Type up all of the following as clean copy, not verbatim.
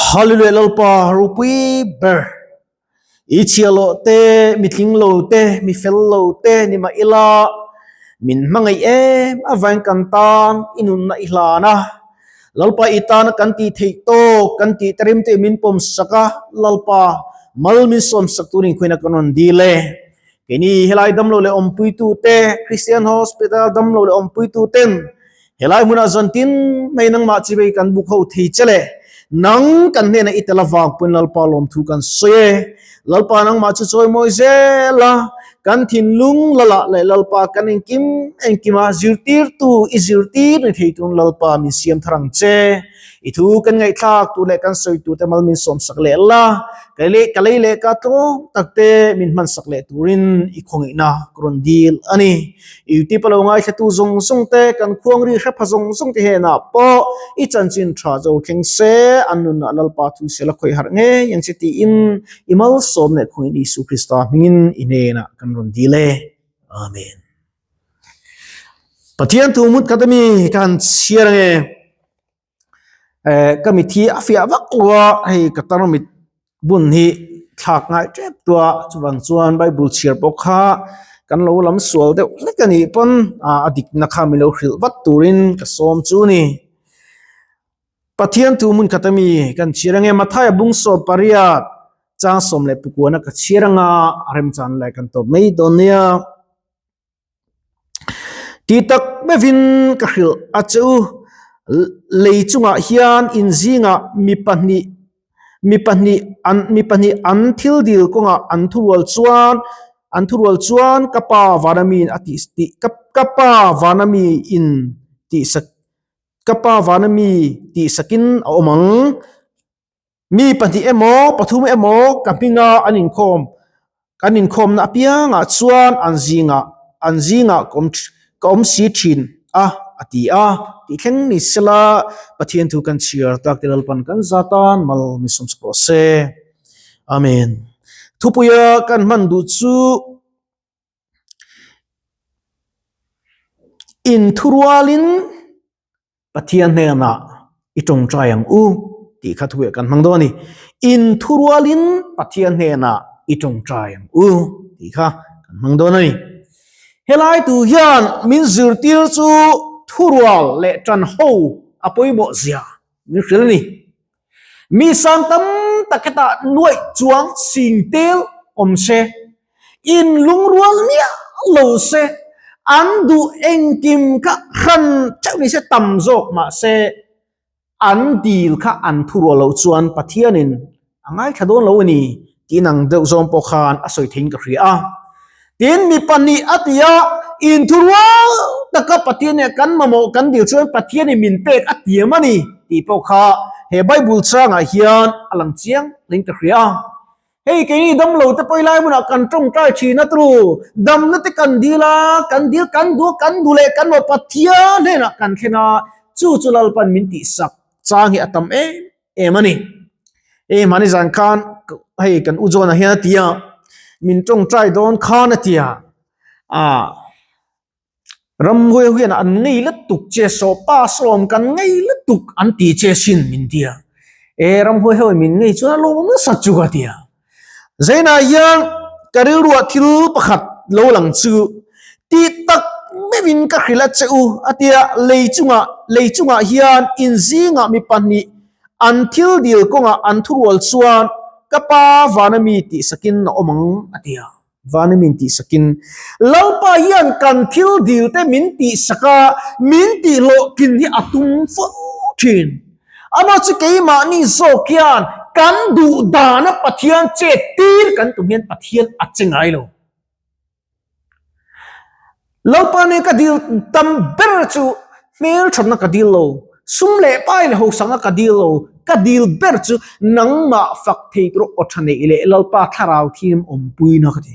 Hallelujah Lalpa ropui ber. I chhia lo te, mi tling lo te, mi fel lo te ni mah ila, min hmangaih em avangin kan tan i nunna i hlan a. Lalpa i tana kan tih theih tawk, kan tih te rim te min pawm sak a, Lalpa mal min sawm sak turin khuaina kan rawn dil e. Keini helai damlo leh awmpuitu te, Christian Hospital damlo leh awmpuitu ten helai hmunah zantin mai nangmah chivei kan buk ho thei che le. Nang kan hnenah i tel avang pawhin Lalpa lawmthu kan sawi e. Lalpa nangmah chu chawimawi zel a, kan thinlung lalah leh Lalpa kan engkim engkima zirtirtu i zirtir ni thei tun Lalpa min siam thar ang che. I thu kan ngaihthlak tur leh kan sawi tur te mal min sawmsak leh la, ka lei ka lei leh ka tlawm tak te min hmansak leh turin i khawngaihna ka rawn dil a ni. I youtube a lo ngaithlatu zawng zawng te, kan khuangri hrepha zawng zawng te henah pawh i chanchin tha zo thleng se, an nunah Lalpa thu sela khawih harh ngei ang che tiin i malsawm leh khawngaih Isu Krista hmingin i hnenah kan rawn dil e. Amen. Pathian thu mut khat ami ka han chhiar ange eh ka mithi a fiah vak lo a hei ka tarmit bun hi thlak ngai tep tua chuvang chuan bible chhiar pawh kha kan lo lam sual deuh hlek a nih pawn a dikna kha min lo hrilh vat turin ka sawm chu a ni. Pathian thu hmun khat ami kan chhiar ange Mathaia bung sawm pariat chang sawm leh pukuana ka chhiar anga a remchan lai kan tawp mai dawn nia. Ti tak meuhin ka hrilh a che u, lei chungah hian in zingah mi pahnih mi pahnih an mi pahnih an thil dil kawngah an thurual chuan an thurual chuan ka pa vana miin a tih tih ka ka pa vana miin tihsak ka pa vana mi tihsakin a awm ang. Mi pahnih emaw, pathum emaw ka hminga an inkhawm, kan inkhawmna apiangah chuan an zingah, an zingah ka awm ka awm si thin a, a ti a. Tih thleng ni sela Pathian thu kan chhiar tak te Lalpan kan za tan mal min sawmsak rawh se. Amen. Thupuia kan hman duh chu Inthurualin Pathian hnenah i tawngtai ang u tih kha thueh kan hmang dawn a ni. Inthurualin Pathian hnenah i tawngtai ang u tih kha kan hmang dawn a ni. Helai tu hian min zirtir chu thurual leh tan ho a pawimawh zia min hrilh a ni. Mi sang tam tak hetah nuaih chuang sing tel awm se, in lungrual miah lo se, an duh engkim kha hran theuh ni se tam zawk mah se, an dil kha an thurual loh chuan Pathianin a ngaithla dawn lo a ni tih ang deuh zawng pawh khan a sawi theiin ka hria a. Tin, mi pahnih a ti a, inthurual taka Pathian nih kan mamawh kan dil chuan Pathianin min pek a tiam a ni tih pawh kha he Bible changah hian a lang chiang hleng ka hria a. Hei keini damlo te pawh lai hmunah kan tawngtai thin a tru, damna te kan dil a, kan dil kan duh a, kan duh leh kan mamawh Pathian hnenah kan thlen a, chu chu Lalpan min tihsak chang hi a tam em em a ni. Hei mahni zan khan hei kan u John-a hian a ti a, min tawngtai dawn khan a ti a, ah ramhuai hian an ngei lutuk che sawpa sawm kan ngei lutuk an ti che sin min ti a, e ramhuai ho in min ngei chuan a lawm nasa chu ka ti a. Zainah hian ka rilruah thil pakhat lo lang chu ti tak meuhin ka hrilh a che u a ti a, lei chungah lei chungah hian inzingah mi pahnih an thil dil kawngah an thurual chuan ka pa vana mi tihsakin a awm ang a ti a, vana mi tihsakin Lalpa hian kan thil dil te min tihsak a, min tihhlawhtlin hi a tum fo thin. Amah chu keimahni zawk hian kan duh dana Pathian chet tir kan tum hian Pathian a che ngai lo. Lalpa nen ka dil tam ber chu hmel thatna ka dil lo, sum leh pai leh hosanga ka dil lo, ka dil ber chu nangmah fak thei tur aw tha neih leh Lalpa thlarau thiam awmpuina ka ti.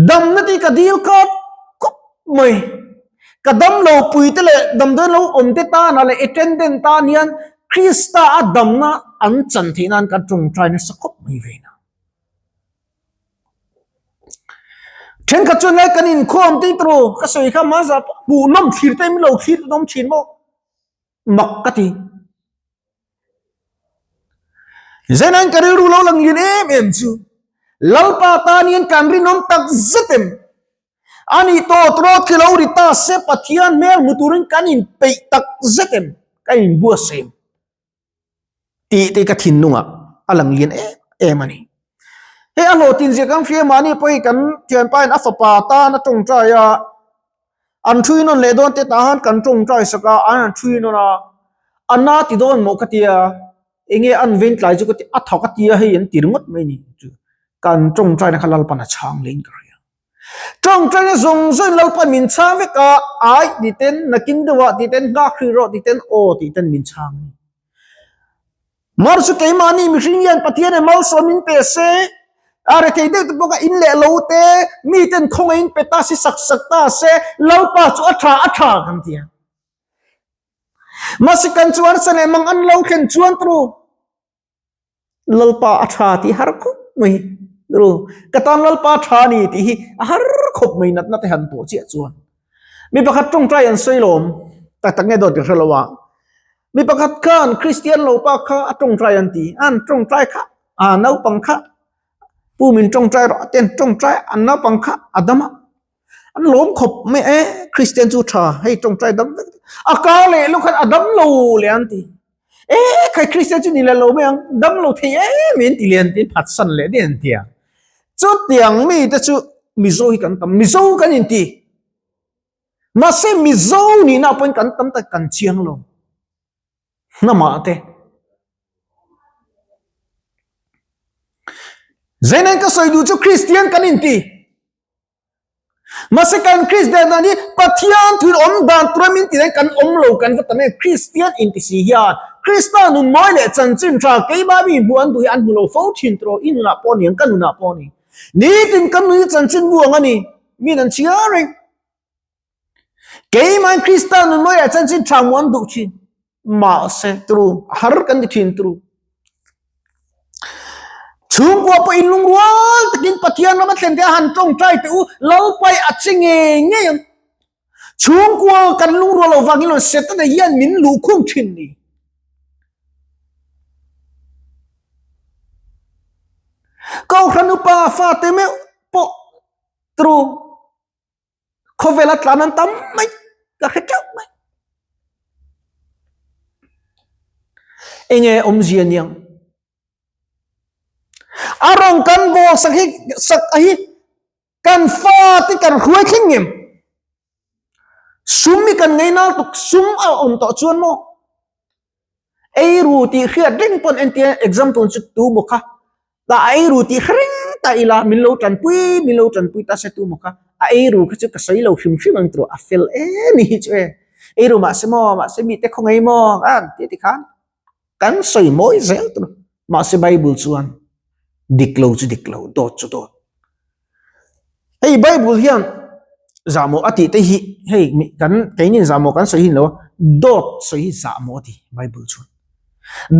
Damna tih ka dil kawp kawp mai. Ka damlo puite leh damdawiin lo awmte tana leh attendant tan hian Krista a damna an chan theih nan kan tawngtai nasa khawp mai ve na. Thenkhat chuan lai kan inkhawm tih tawh ru ka sawi kha hmasa hmuhnawm thlir te min lo thlir te awm thin maw mak ka ti. Zenain ka rilru lo lang lian em em chu Lalpa tan hian kan rinawm tak zet em? Ani tawt rawt khi lo ri ta se Pathian hmel hmu turin kan inpeih tak zet em? Kan inbuatsaih em? Tih te ka thinlungah a lang lian em em a ni. Hei a hlawhtlin zia kan hria mahni pawh hi kan thianpain a fapa tan a tawngtai a, an thui nawn leh dawn te tah khan kan tawngtai sak a, an han thui nawn a, a na ti dawn maw ka tia, enge an veng tlai chu ka ti, a tha ka tia hei an ti ringawt mai a ni chu kan tawngtaina kha Lalpan a chhang leh in ka hria. Tawngtaina zawng zawngin Lalpan min chhang vek a, ai tih ten, nakin deuhah tih ten, nghak hrih rawh tih ten, aw tih ten min chhang a ni. Mar chu keimahni mihring hian Pathian in malsawm min pe se, a rethei deuh te pawh kha in leh lo te, miten khawngaihin pe ta se, sak sak ta se, Lalpa chu a tha a tha kan ti a. Mahse kan chuan sa leh mang an lo thlen chuan tru. Lalpa a tha tih har khawp mai ru ka tan Lalpa tha ni tih hi a har khawp mai natna te han tawh chiah chuan mi pakhat tawngtai an sawi lawm tak tak nge dawt ka hre lo a mi pakhat khan Kristian lo pa kha a tawngtai an ti an tawngtai kha a naupang kha pu min tawngtai rawh ten tawngtai an naupang kha a dam a an lawm khawp mai e Kristian chu tha hei tawngtai dam vek a kar leh lawk khan a dam lo leh an ti e khai Kristian chu ni leh lo mai ang dam lo thei em in ti lian tin phatsan leh din an tia chutiang mi te chu Mizo hi kan tam Mizo kan in ti mahse Mizo nihna pawhin kan tam tak kan chiang lo hnamah te Zainen ka sawi duh chu Kristian kan in ti Mahse kan Kristian dan hi Pathian thil awm dan tura min tih hian kan awm lo kan va tam em Kristian inti si hian Krista nun mawi leh chanchin tha keimah mi hmuh an duh hi an hmu lo fo thin tawh i nunah pawh a ni ang ka nunah pawh a ni nitin kan nun hi chanchin bu ang a ni min an chhiar reng Keimahin Krista nun mawiah chanchin tha hmuh an duh thin. Mahse turu, a har kan ti thin turu. Chhungkua pawh inlungrual takin Pathian rama thlen te a han tawngtai teh u, Lalpai a che ngei ngei ang. Chhungkua kan lungrual lo vangin lo Setana hian min luhkhung thin ni. Kohhran upa fate meuh pawh turu. Khawvela tlan an tam mai ka hre teuh mai. Enge awmzia niang. A rawn kan bawl sak hi sak a hi kan fa te kan hruai thleng ngem. Sum hi kan ngei nal tuk sum a awm tawh chuan maw. Eiru tih hriat reng pawn entir example chu tu maw kha ta eiru tih hre reng ta ila min lo tanpui min lo tanpui ta se tu maw kha a eiru kha chu ka sawi lo hrim hrim ang tawh a fel em hi chu e eiru mahse maw mahse mite khawngaih maw an ti ti khan kan sawi mawi zel tur mahse bible chuan dik lo chu dik lo dawt chu dawt Hei Bible hian zahmawh a tih te hi hei kan keinin zahmawh kan sawi hin lo a dawt sawi hi zahmawh a ti Bible chuan.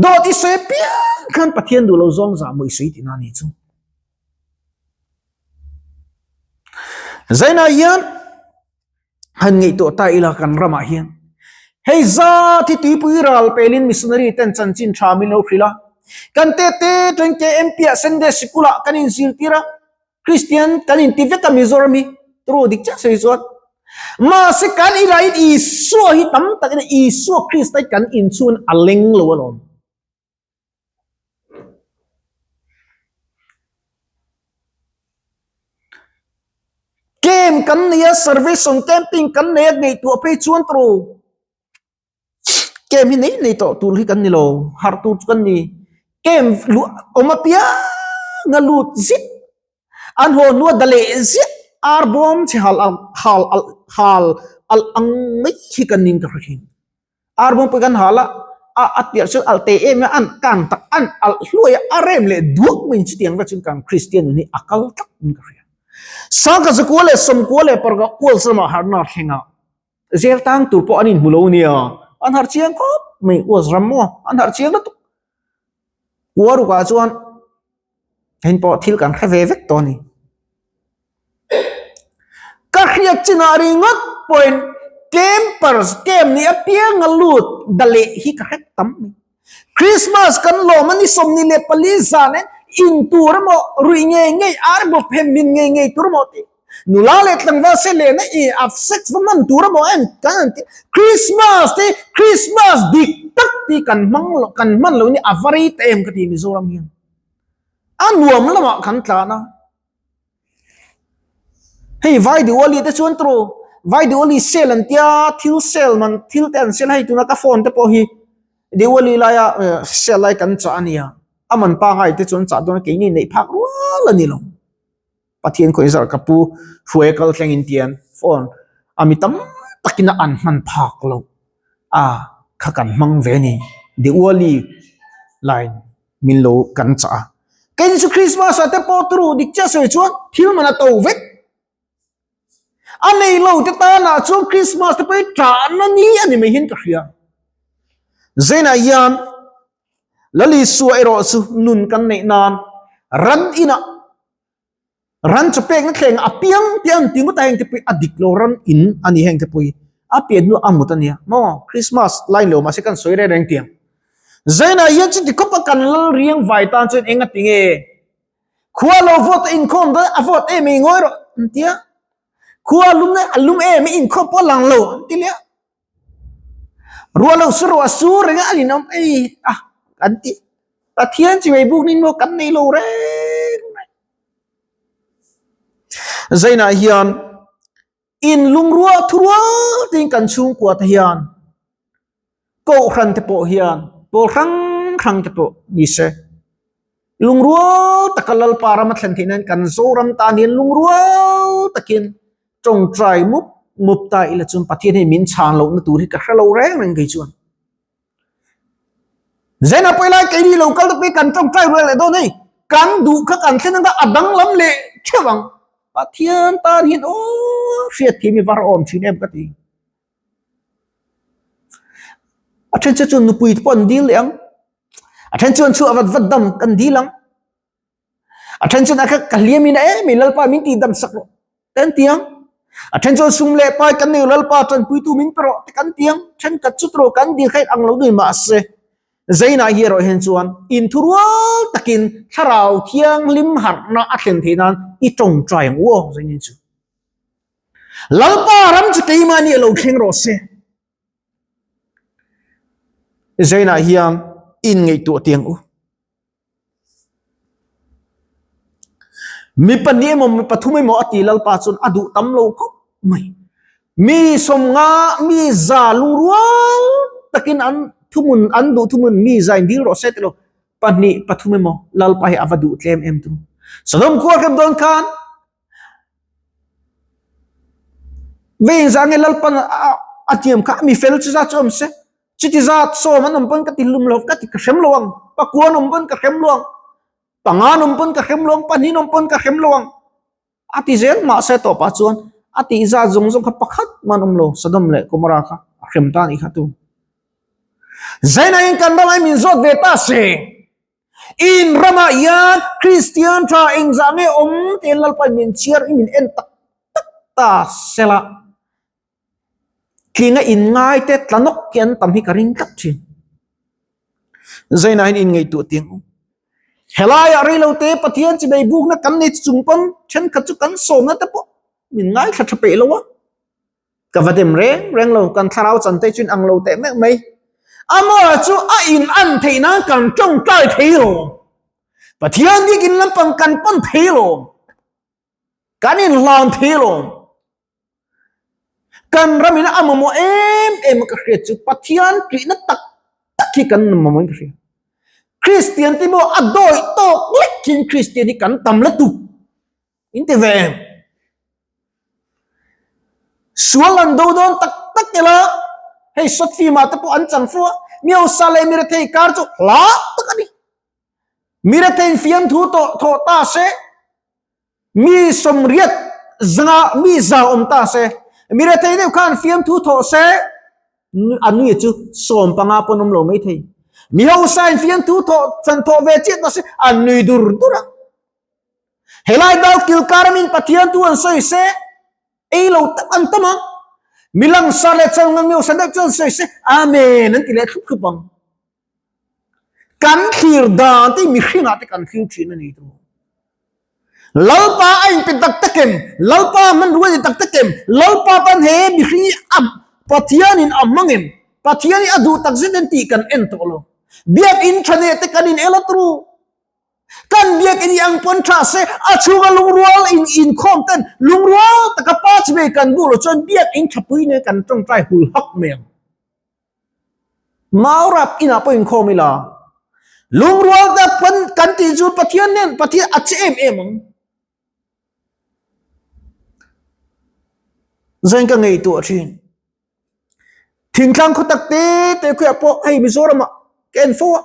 Dawt i sawi apiang khan Pathian duh lo zawng zahmawh i sawi tihna a ni chu. Zainah hian han ngaihtuah ta ila kan ramah hian hei zat hi tuipui ral pelin missionary ten chanchin tha min lo hrilh a kan te te teng KMP ah Sunday sikul ah kan inzirtir a Christian kan inti vek a Mizoram hi turu dik chiah sawi chuan mahse kan inah hian Isua hi tam takin Isua Krista hi kan inchhun a leng lo alawm. Camp kan nei a, service on camping kan nei a ngaihtuah phei chuan tawh camp hi nei nei tawh tur hi kan ni lo, harh tur chu kan ni. Camp luah awm apiang a lut zet an haw hnua da leh ziah ar bawm chhe hal ang hal alh hal alh ang mai hi kan ning ka hre thin. Ar bawngpui kan hal a, a a tirh chuan alh teh em a, an kan tak an alh hluai a, a rem leh duak mai chutiang vek chuan kan Kristian nun hi a kal tlat in ka hria. Sangkhat zakua leh sawmkua leh paruk ah Uals ramah harhna a thleng a, zel tang tur pawh an inhmu lo nia, an harh chiang khawp mai Uals ram maw, an harh chiang lutuk. Kua rukah chuan Heng pawh thil kan hre ve vek tawh a ni. Ka hriat chinah ringawt pawhin campers camp ni apianga lut da leh hi ka hre tam mai. Christmas kan lawm a ni 24 zan in in tur emaw ruih ngei ngei ar emaw phem min ngei ngei tur emaw tih nula leh tlangval se lehna i a sex va hman tur emaw en kan han ti Christmas te Christmas dik tak tih kan hmang lo kan hman lo ni a va rei ta em ka ti Mizoram hian a nuam lamah kan tlan a. Hei vai Diwali te chuan tawh vai Diwali sale an tia thil sale man thil te an sale a hei tuna ka phone te pawh hi Diwali laia sale lai kan chah a nia a man pangai te chuan chah dawn a keini neih phak rual a ni lo Pathian khawi zar ka pu hruai kal thleng in tian phone a mi tam takin a an hman phak lo a kha kan hmang ve a ni Diwali line. min lo kan chah a. Kei chu Christmas ah te pawh turu dik chiah sawi chuan thil man a to vek. A nei lo te tanah chuan Christmas te pawh hi ṭahna ni a ni mai hian ka hria. Zainah hian Lal Isua erawh chu nun kan neih nan ran inah Ran chu pekna thleng a piang tih an ti ngawt a heng te pawh hi a dik lo ran in a ni heng te pawh hi a pian hnu a mut a nia maw Christmas lai lo mahse kan sawi reng reng tiang Zainah hian chuti khawp a kan lal riang vai tan chuan eng a ti nge khua lo vote a inkhawm dawn a vote em ei ngawi rawh an tia khua lum a lum em ei inkhawm pawh a lang lo an ti leh a Ruah lo su ruah su reng a an inawm ei a an ti Pathian chi mai buk nin maw kan nei lo reng mai. Zainah hian in lungrua thurual tiin kan chhungkua te hian kohhran te pawh hian pawl hrang hrang te pawh ni se lungrual taka Lalpa rama thlen theih nan kan Zoram tan hian lungrual takin tawngtai mup mup ta ila chuan Pathian hi min chhan lohna tur hi ka hre lo reng reng kei chuan. Zena pawh lai keini lo kal te kan tawngtai rual leh dawn hei kan duh kha kan thlen anga a danglam leh theuh ang Pathian tan hian aw hriat thiam hi var awm thin em ka ti. A then che chuan nupui te pawh an dil leh ang a then chuan chhuah vat vat dam kan dil ang a then chuan a kha ka hliam in a em Lalpa min tih dam sak rawh kan ti ang a then chuan sum leh pai kan nei Lalpa tanpuitu min pe rawh te kan ti ang thenkhat chu tawh kan dil kha ang lo dui mahse Zainah hi erawh hian chuan inthurual takin thlarau thianghlim harhna a thlen theih nan i tawngtai ang u aw Zainin chu Lalpa ram chu keimahni a lo thleng rawh se. Zainah hian inngaihtuah tiang u. Mi pahnih emaw mi pathum emaw a ti Lalpa chuan a duh tam lo khawp mai. Mi sawmnga mi za lungrual takin an thumun an duh thumun mi za in dil rawh se ti lo pahnih pathum emaw Lalpa hi a va duh tlem em tu. Sodom khua hrem dawn khan Vein za nge Lalpan a tiam kha mi fel chu za chu awm se. Chuti zat sawm an awm pawn ka ti hlum lo, ka ti ka hrem lo ang. Pakua an awm pawn ka hrem lo ang. Panga an awm pawn ka hrem lo ang, pahnih an awm pawn ka hrem lo ang. A ti zel mahse tawpah chuan a tih zat zawng zawng kha pakhat mah an awm lo, Sodom leh Gomorrah kha a hrem ta a nih kha tu. Zainain kan ramah min zawt ve ta se. In ramah hian Kristian tha engzah nge awm tiin Lalpa in min chhiar in min en tak tak ta sela. Tlinga in ngai te tla nawk hi an tam hi ka ring tlat thin. Zainah hian in ngaihtuah tiang u. Helaiah reilote Pathian chibei bukna kan nei chung pawn thenkhat chu kan sawmna te pawh min ngaithla tha peih lo a. Ka va dem reng reng lo kan thlarau chan te chu in ang lo teh meuh mai. Amah chu a in an theih nan kan tawngtai thei lo. Pathian bik in lampang kan pan thei lo. Kan in hlan thei lo. Kan ramin a mamawh em em ka hriat chu Pathian tihna tak tak hi kan mamawh in ka hria. Kristian te maw a dawi tawk lek hin Kristian hi kan tam lutuk. In ti ve em? Sual an do dawn tak tak ila hei short film ah te pawh an chang fo a, mi hausa leh mi rethei kar chu hla tak a ni. Mi rethei fiamthu tawh thawh ta se Mi sawmriat zanga mi za awm ta se, mi rethei deuh khan fiamthu thawh se, a nui chu sawm panga pawn awm lo mai thei. Mi hausain fiamthu thawh chan thawh ve chiah ta se, a nui dur dur a. Helai dal kilkar amin Pathian thu an sawi se, ei lo tak an tam ang. Mi langsar leh chal ngang mi hausa deuh chu an sawi se, Amen an ti leh thlup thlup ang. thlir dan te mihringah te kan thlir thin a ni tur. Lalpa a inpe tak tak em? Lalpa hmanrua a ni tak tak em? Lalpa tan he mihring hi a Pathianin a hmang em? Pathian hi a duh tak zet em tih kan en tawh lo. Biakinn tha neh te kan in el a tru. Kan biakinn hi ang pawn tha se, a chhunga lungrual in inkhawm ten lungrual taka pa chi mai kan buh loh chuan biakinn thapui nen kan tawngtai hul hak mai ang. Maurap inah pawh inkhawm ila, lungrual tak pawn kan tih chu Pathian nen Pathian a che em em ang. Zain ka ngaihtuah thin. Thingtlang khaw tak te te khuiah pawh hei Mizoramah ka en fo a,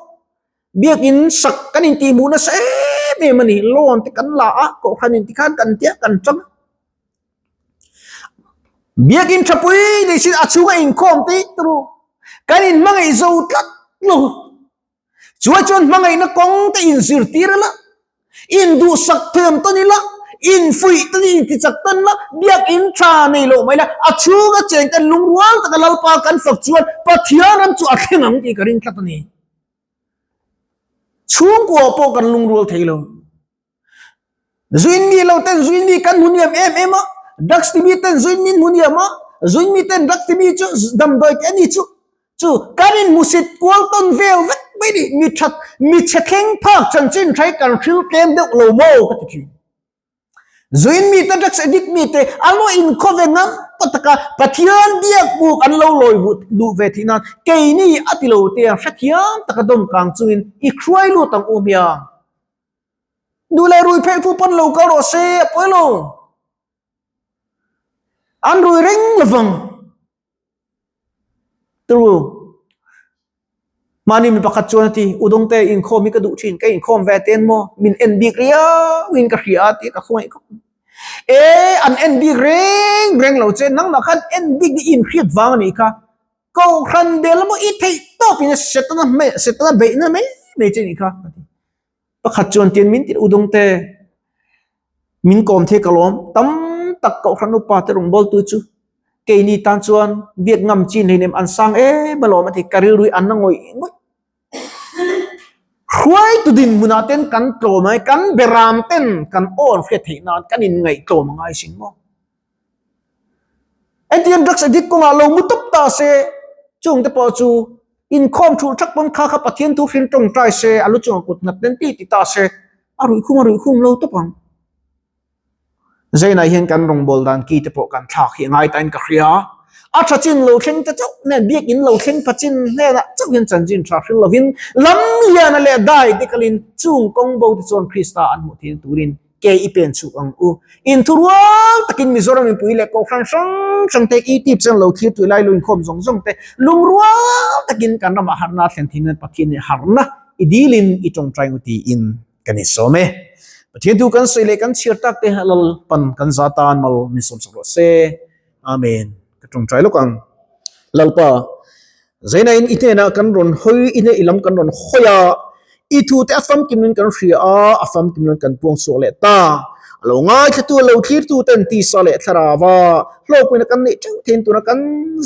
biakin sak kan intihhmuh nasa em em a ni. Loan te kan la a, kohhran in tikhan kan tia kan tang a. Biakin thapui nei sin a chhunga inkhawm te turu kan inhmangaih zo tlat lo. Chuai chuan hmangaihna kawng te inzirtir ila, induhsak thiam tawn ila, infuih tawn intichak tawn ila, biakin tha nei loh mai ila, a chhunga cheng ten lungrual taka Lalpa kan fak chuan Pathian ram chu a thleng ang tih ka ring tlat a ni. Chhungkua pawh kan lungrual thei lo. Zuin mi lo ten zuin mi kan hmu niam em em a, drugs ti mi ten zuin min hmu niam a, zuin mi ten drugs ti mi chu damdawi te ani chu chu kan in hmusit kual tawn vel vek mai ni, mi that mi chhe thleng phak chanchin tha hi kan hril tlem deuh lo maw ka ti thin. Zuin mi te drugs addict mi te an lo inkhawve ngam ta taka Pathian biak buk an lo lawi luh ve theih nan keini a ti lo te a hrethiam taka dawm kang chungin i hruai lut ang u hmiang. Duh leh rui phelh phu pawn lo kal rawh se a pawi lo. An rui reng lovang. Turu. Mahni mi pakhat chuan a ti, Udawngte inkhawm hi ka duh thin, ka inkhawm ve ten maw? Min en bik riau in ka hria a ti ka khawngaih khawp. E, an en bik reng reng lo che, nangmah khan en bik ni inhriat vang a nih kha. Kohhran bel maw i theih tawpin Setana Setana beihna mai mai che nih kha. Pakhat chuan tian min tirh udawngte min kawm thei ka lawm tam tak kohhran upa te rawngbawltu chu keini tan chuan biak ngam chin hleinem an sang em alawm a ti ka rilru hi an la ngawih ngawih. Hruaitu dinhmunah ten kan tlawm a kan beram ten kan awn hriat theih nan kan inngaihtlawm a ngai sin maw. Engtin drugs addict kawngah lo mu tawp ta se, chungte pawh chu inkhawm thulh thak pawn kha kha Pathian thu hrin tawngtai se, a lu chungah kut nghat nen ti ti ta se, a ruihkhum a ruihkhum lo tawp ang. Zainah hian kan rawngbâwl dan ki te pawh kan thlak hi a ngai tain ka hria. A tha chin lo thleng te chauh nen biakinn lo thleng pha chin hnenah chauh hian chanchin tha hril lovin lamliana leh dai te kalin chung kawng bo te chuan Krista an hmuh theihna turin Ke i pen chhuk ang u. Inthurual takin Mizoram mipui leh kohhran hrang hrang te YouTube channel lo thlir tui lai lo inkhawm zawng zawng te lungrual takin kan ramah harhna a thlen thin nan Pathian nih harhna i dilin i tawngtai ngu tiin kan insawm e. Pathian thu kan sawi leh kan chhiar tak te Lalpan kan za tan mal min sawmsak rawh se. Amen. Ka tawngtai lawk ang. Lalpa, Zainain i hnenah kan rawn hawi, i hne i lam kan rawn hawi a, i thute a famkim in kan hria a, a famkim in kan puang chhuak leh ta. A lo ngaithlatu, a lo thlirtu ten tisa leh thlarau a hlawkpuina kan neih teuh thein tuna kan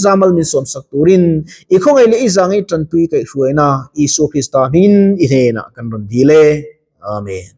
zamal min sawmsak turin i khawngaih leh i zangaih tanpui kaihhruaina Isua Krista hmingin i hnenah kan rawn dil e. Amen.